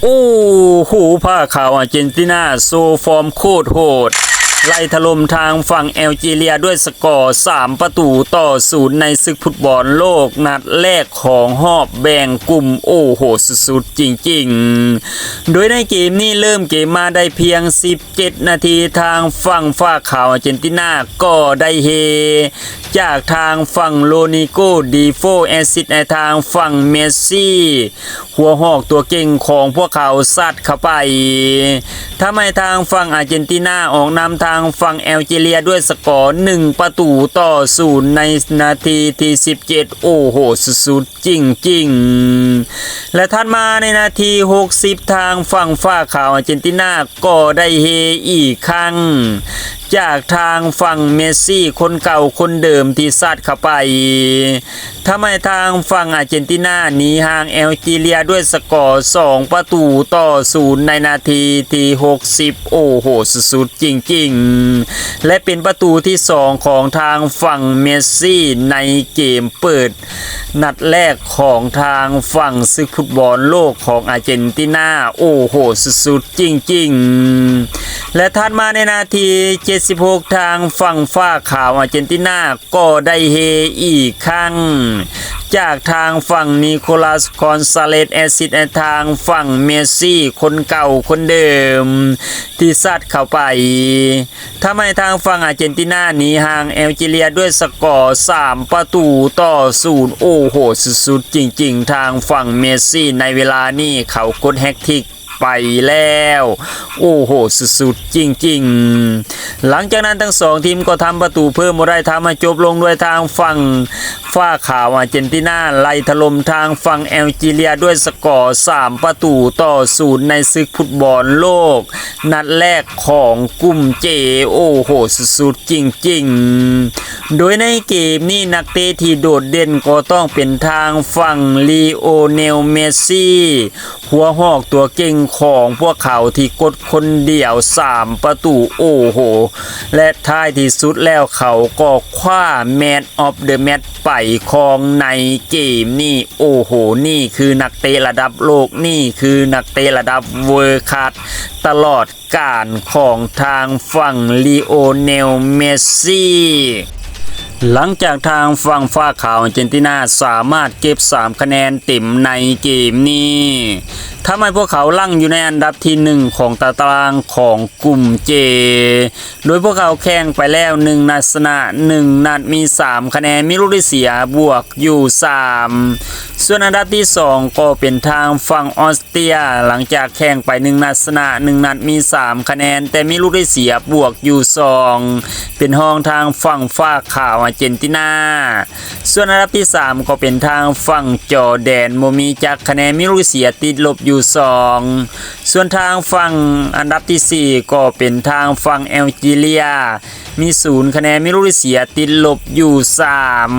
ໂອ້ໂຫ ຜ້າຂາວອາເຈນຕິນາໂຊຟອມໂຄດໂຫດ ໄລ່ຖະຫຼົ່ມທາງຝັ່ງແອລຈີເຣຍດ້ວຍສະກໍສາມປະຕູຕໍ່ສູນ ໃນສຶກຟຸດບອນໂລກນັດແລກຂອງຮອບແບ່ງກຸ່ມ. ໂອ້ໂຫ ສຸດໆຈິງໆ. ໂດຍໃນເກມນີ້ເລີ່ມເກມມາໄດ້ພຽງສິບເຈັດນາທີ ທາງຝັ່ງຜ້າຂາວອາເຈນຕິນາກໍໄດ້ເຮ ຈາກທາງຝັ່ງໂຣດຣິໂກ ດີໂຟ ແອດຊິດໃຫ້ທາງຝັ່ງເມດຊີ ຫົວຫອກຕົວເກັ່ງຂອງພວກເຂົາຊັດເຂົ້າໄປ ທຳໃຫ້ທາງຝັ່ງອາເຈນຕິນາອອກນຳທາງຝັ່ງແອລຈີເຣຍດ້ວຍສະກໍໜຶ່ງປະຕູຕໍ່ສູນ ໃນນາທີທີສິບເຈັດ. ໂອ້ໂຫ ສຸດໆຈິງໆ. ແລະ ຖັດມາໃນນາທີຫົກສິບ ທາງຝັ່ງຟ້າຂາວອາເຈນຕິນາກໍໄດ້ເຮອີກຄັ້ງ ຈາກທາງຝັ່ງເມດຊີ ຄົນເກົ່າຄົນເດີມທີ່ຊັດເຂົ້າໄປ ທຳໃຫ້ທາງຝັ່ງອາເຈນຕິນາໜີຫ່າງແອລຈີເຣຍດ້ວຍສະກໍສອງປະຕູຕໍ່ສູນ ໃນນາທີທີຫົກສິບ. ໂອ້ໂຫ ສຸດໆຈິງໆ ແລະ ເປັນປະຕູທີສອງຂອງທາງຝັ່ງເມດຊີ ໃນເກມເປີດ ນັດແລກຂອງທາງຝັ່ງສຶກຟຸດບອນໂລກຂອງອາເຈນຕິນາ. ໂອ້ໂຫ ສຸດໆຈິງໆ. ແລະ ຖັດມາໃນນາທີເຈັດສິບຫົກ ທາງຝັ່ງຟ້າຂາວອາເຈນຕິນາກໍໄດ້ເຮອີກຄັ້ງ ຈາກທາງຝັ່ງນີໂຄລັສ ກອນຊາເລສ ແອດຊິດໃຫ້ທາງຝັ່ງເມດຊີ ຄົນເກົ່າຄົນເດີມ ທີ່ຊັດເຂົ້າໄປ ທຳໃຫ້ທາງຝັ່ງອາເຈນຕິນາໜີຫ່າງແອລຈີເຣຍດ້ວຍສະກໍສາມປະຕູຕໍ່ສູນ. ໂອ້ໂຫ ສຸດໆຈິງໆ ທາງຝັ່ງເມດຊີໃນເວລານີ້ເຂົາກົດແຮັດທຣິກໄປແລ້ວ. ໂອ້ໂຫ ສຸດໆຈິງໆ. ຫຼັງຈາກນັ້ນທັງສອງທີມກໍທຳປະຕູເພີ່ມບໍ່ໄດ້ ທຳໃຫ້ຈົບລົງດ້ວຍທາງຝັ່ງ ຟ້າຂາວອາເຈນຕິນາໄລ່ຖະຫຼົ່ມທາງຝັ່ງແອລຈີເຣຍດ້ວຍສະກໍສາມປະຕູຕໍ່ສູນ ໃນສຶກຟຸດບອນໂລກນັດແລກຂອງກຸ່ມເຈ. ໂອ້ໂຫ ສຸດໆຈິງໆ. ໂດຍໃນເກມນີ້ນັກເຕະທີ່ໂດດເດັ່ນກໍຕ້ອງເປັນທາງຝັ່ງລີໂອເນລ ເມດຊີ ຫົວຫອກຕົວເກັ່ງຂອງພວກເຂົາທີ່ກົດຄົນດຽວສາມປະຕູ. ໂອ້ໂຫ ແລະ ທ້າຍທີ່ສຸດແລ້ວເຂົາກໍຄວ້າ Man of the Match ໄປຄອງໃນເກມນີ້. ໂອ້ໂຫ ນີ້ຄືນັກເຕະລະດັບໂລກ, ນີ້ຄືນັກເຕະລະດັບ World Class ຕະຫຼອດການຂອງທາງຝັ່ງ Lionel Messi. ຫຼັງຈາກທາງຝັ່ງຟ້າຂາວອາເຈນຕິນາສາມາດເກັບສາມຄະແນນເຕັມໃນເກມນີ້ ທຳໃຫ້ພວກເຂົາລັງຢູ່ໃນອັນດັບທີໜຶ່ງຂອງຕາຕະລາງຂອງກຸ່ມ J ໂດຍພວກເຂົາແຂ່ງໄປແລ້ວໜຶ່ງນັດ ຊະນະໜຶ່ງນັດ ມີສາມຄະແນນ ມີລູກໄດ້ເສຍບວກຢູ່ສາມ. ສ່ວນອັນດັບທີສອງກໍເປັນທາງຝັ່ງອອສເຕຣເລຍ ຫຼັງຈາກແຂ່ງໄປໜຶ່ງນັດ ຊະນະໜຶ່ງນັດ ມີສາມຄະແນນ ແຕ່ມີລູກໄດ້ເສຍບວກຢູ່ສອງ ເປັນຮອງທາງຝັ່ງຟ້າຂາວອາເຈນຕິນາ. ສ່ວນອັນດັບທີສາມກໍເປັນທາງຝັ່ງຈໍແດນ ບໍ່ມີຈັກຄະແນນ ມີລູກໄດ້ເສຍຕິດລົບຢູ່ສອງ. ສ່ວນທາງຝັ່ງອັນດັບທີສີ່ກໍເປັນທາງຝັ່ງແອລຈີເຣຍ ມີສູນຄະແນນ ມີລູກໄດ້ເສຍຕິດລົບຢູ່ສາມ.